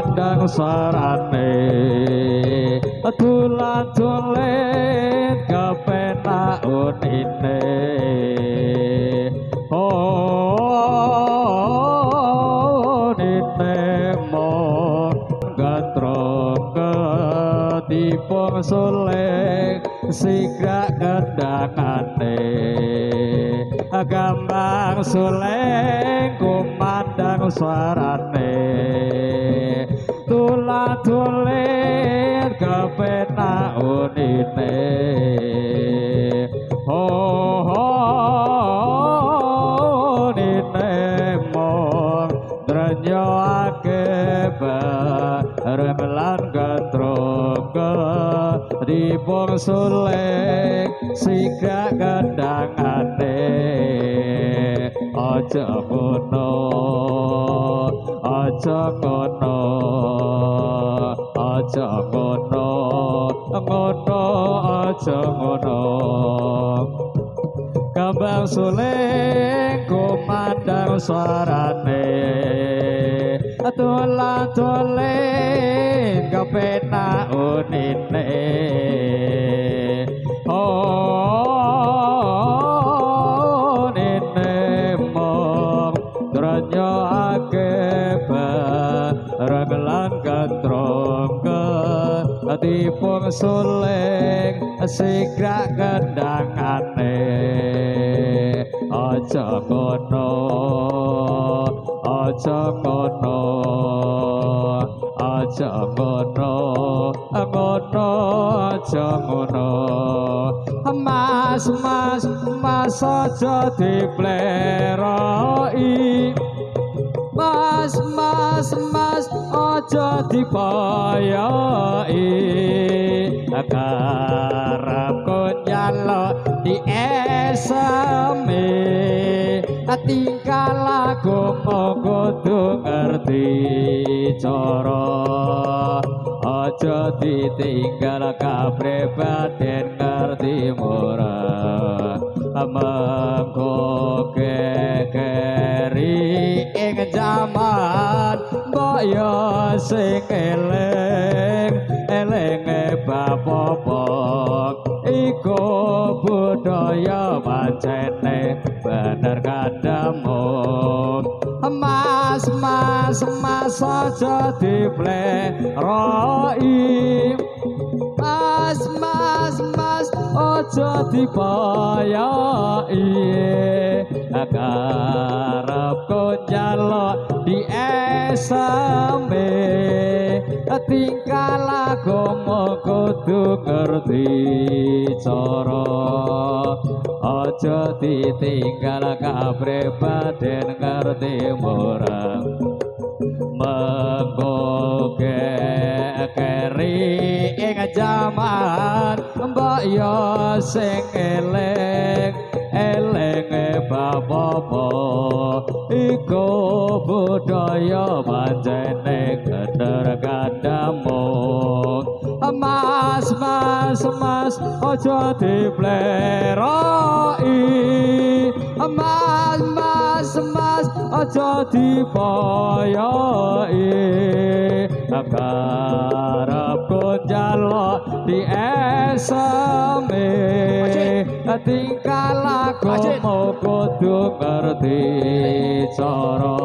kumandang sarane tulan-tulen kepenak unine oh nine mong gandrung ketipung suling sigrak kendangane gambang suling kumandang suarane tulan-tulen kepenak unine oh nine mong drenyokake bareng lan gandrung ketipung suling sigrak kendangane aja ngono aja ngono aja ngono ngono aja ngono gambang suling kumandang suarane tulan-tulen kepenak unine oh nine mong drenyokake bareng lan gandrung ketipung suling sigrak kendangane aja ngono aja ngono aja ngono ngono aja ngono mas mas mas aja dipleroki mas mas mas aja dipayoki karepku njaluk di eseme tingkah laku kudu ngerti cara aja ditinggal kapribaden ngerti murah mengko kekeri ing jaman mbok yo sing eling elinge bab apa iku budaya pancene bener kandhamu mas mas mas aja dipleroki mas mas mas aja dipayoki karepku njaluk di eseme tingkah lakumu kudu ngerti cara aja ditinggal kapribaden ngerti murah mengko kekeri ing jaman mbok yo sing eling elinge bab apa iku budaya pancene bener kandhamu mas mas mas aja dipleroki mas mas mas aja dipayoki karepku njaluk di eseme tingkah lakumu kudu ngerti cara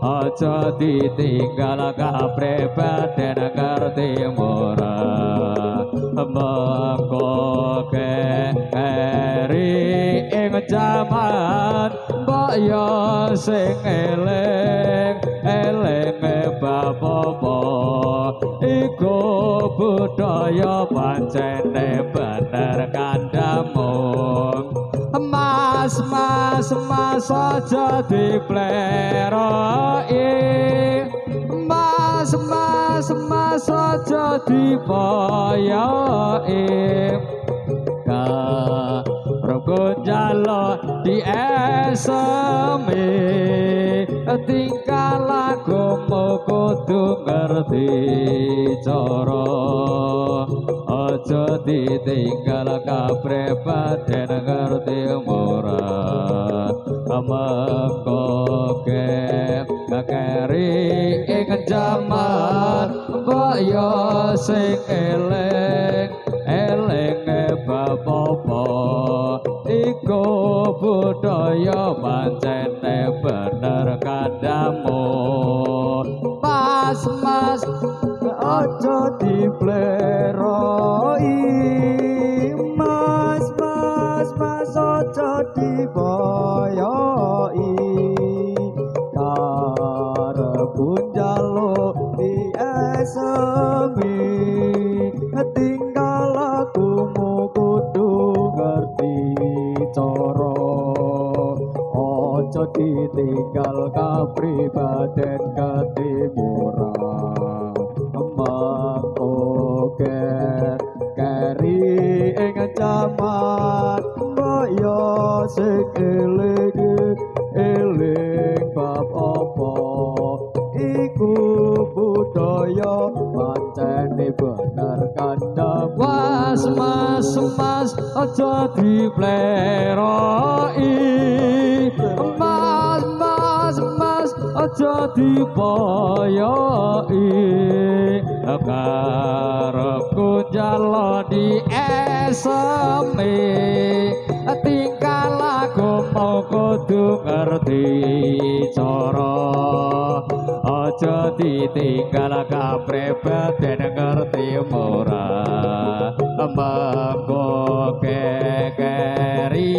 aja ditinggal kapribaden ngerti murah mengko kekeri ing jaman mbok yo sing eling elinge bab apa iku budaya pancene bener kandhamu mas mas mas aja dipleroki mas mas mas aja dipayoki karepku njaluk di eseme tingkah lakumu kudu ngerti cara aja ditinggal kapribaden ngerti murah mengko kekeri ing ing jaman mbok yo sing eling eling bab apa iku budaya pancene bener kandhamu. Mas mas aja dipleroi, mas mas mas aja diboyoi, karepku njaluk diesemi, tinggal lakumu kudu ngerti cara, aja ditinggal kapribaden ketimuran, mengko keri ing jaman mbok yo sing eling eling bab apa iku budaya pancene bener kandhamu. Mas mas mas aja dipleroi, mas mas mas aja diboyoi, karepku njaluk diesemi, tingkah lakumu kudu ngerti cara, aja ditinggal kapribaden ngerti ora, mengko kekeri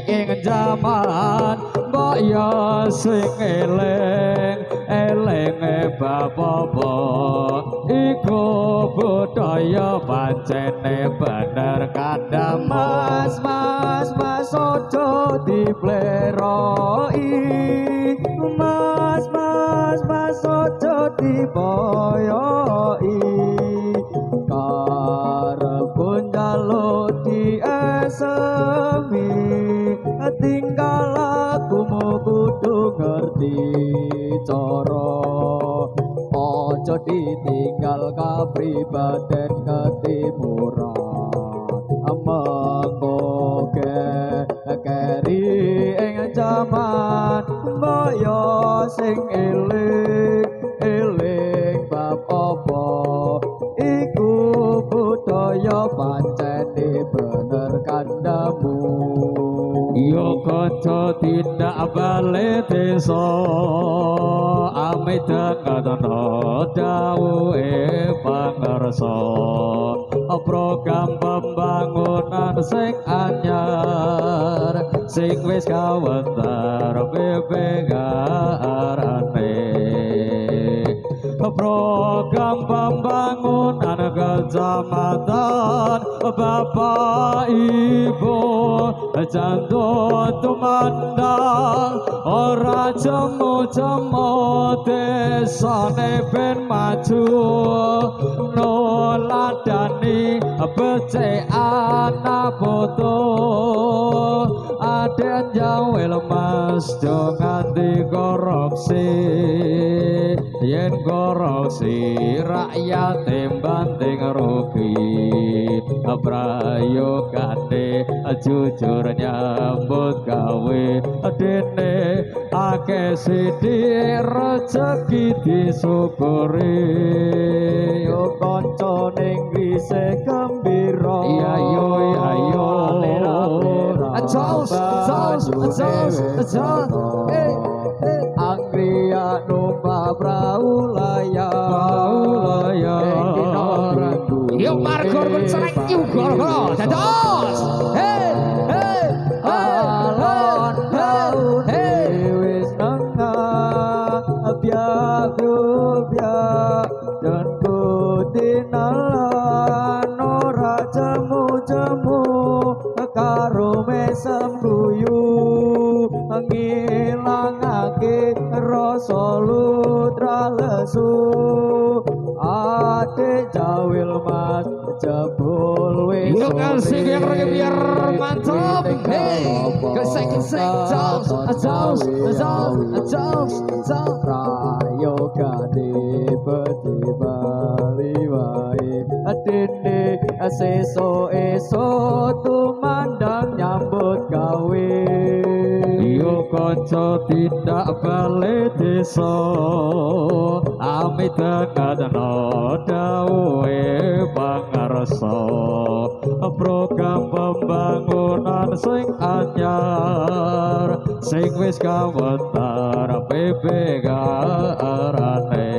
ing jaman mbok yo sing eling eling bab apa iku budaya pancene bener kandhamu. Mas mas mas aja dipleroi, mas mas mas aja diboyoi, karepku njaluk diesemi, tinggal lakumu kudu ngerti cara, aja ditinggal kapribaden ketimuran, mengko keri ing jaman mbok yo sing eling eling bab apa iku budaya pancene bener kandhamu. Yo kanca tindak bali desa amit dengono dawuhe pangarsa, program pembangunan sing anyar sing wis kawentar BPKRane, program pembangunan kecamatan Bapak Ibu jantung tumandang ora jemu-jemu desane ben maju, noladani becik anak putu adek jawel mas jo nganti korupsi, yen korupsi rakyat banting rugi, prayogane jujur nyambut gawe dene akeh sithik rejeki disyukuri. Yo kanca ning wise gembira, iya yo ayo jos jos jos jos Angria numpak prau layar, yo margor mencerek yugoro dados. Hey hey alon hey wis nengah biak biak dan kutinalan ora jemu-jemu karo mesem guyu ngilangake rasa lutra lesu, adek jawil mas jebul wis. Yuk asik yang biar mantap. Hey, gesek gesek jos jos jos jos jos prayogane beti bali wae dene sesuk esuk tumandang nyambut gawe. Yo kanca tindak bali desa. Amit ngadno dawuhe pangarsa program pembangunan sing anyar sing wis kawentar PPK arane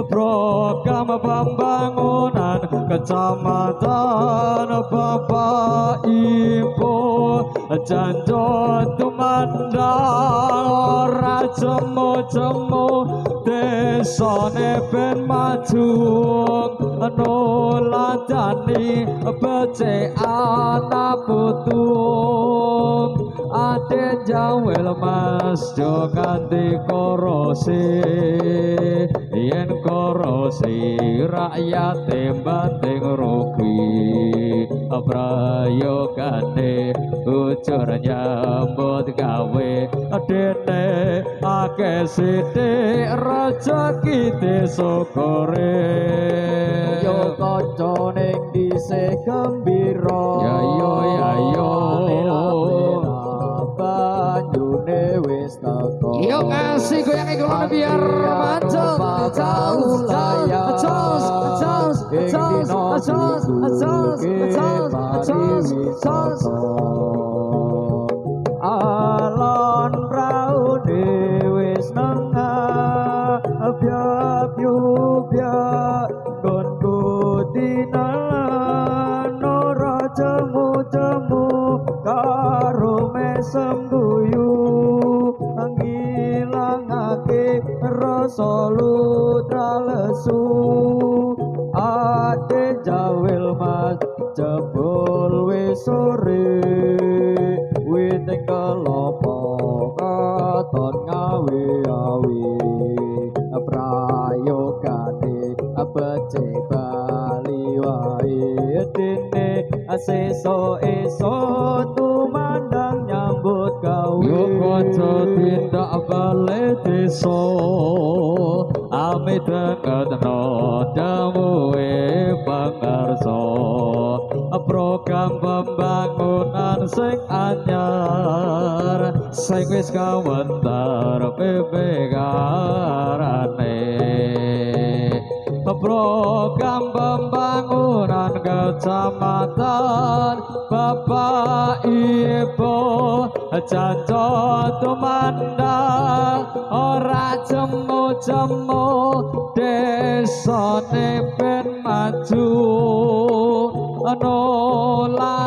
program pembangunan kecamatan Bapak Ibu janjo tumandang ora jemu-jemu desane ben maju nuladani becik anak putu ade jawel mas jo ganti korosi yen korosi rakyate banting rugi prayogane ucur nyambut gawe dene akeh sithik rejeki disukure yo kanca ning dhisik gembira ya yo ya yo banyune wis teko yo ngasih goyang iku biar mantap jos jos jos jos jos jos jos jos alon praune wis nengah biak-biak gonku dinalan ora jemu-jemu karo mesem guyu ngilangake rasa lutra lesu ade jawil mas jebul wis sore witing kelopo katon ngawi-awi prayogane becik bali wae dene sesuk esuk tumandang nyambut gawe yo kanca tindak bali desa amit ngetno dawuhe pangarsa program pembangunan sing anyar sing wis kawentar PPK arane program pembangunan kecamatan Bapak Ibu janjo tumandang ora jemu-jemu desane ben maju nuladani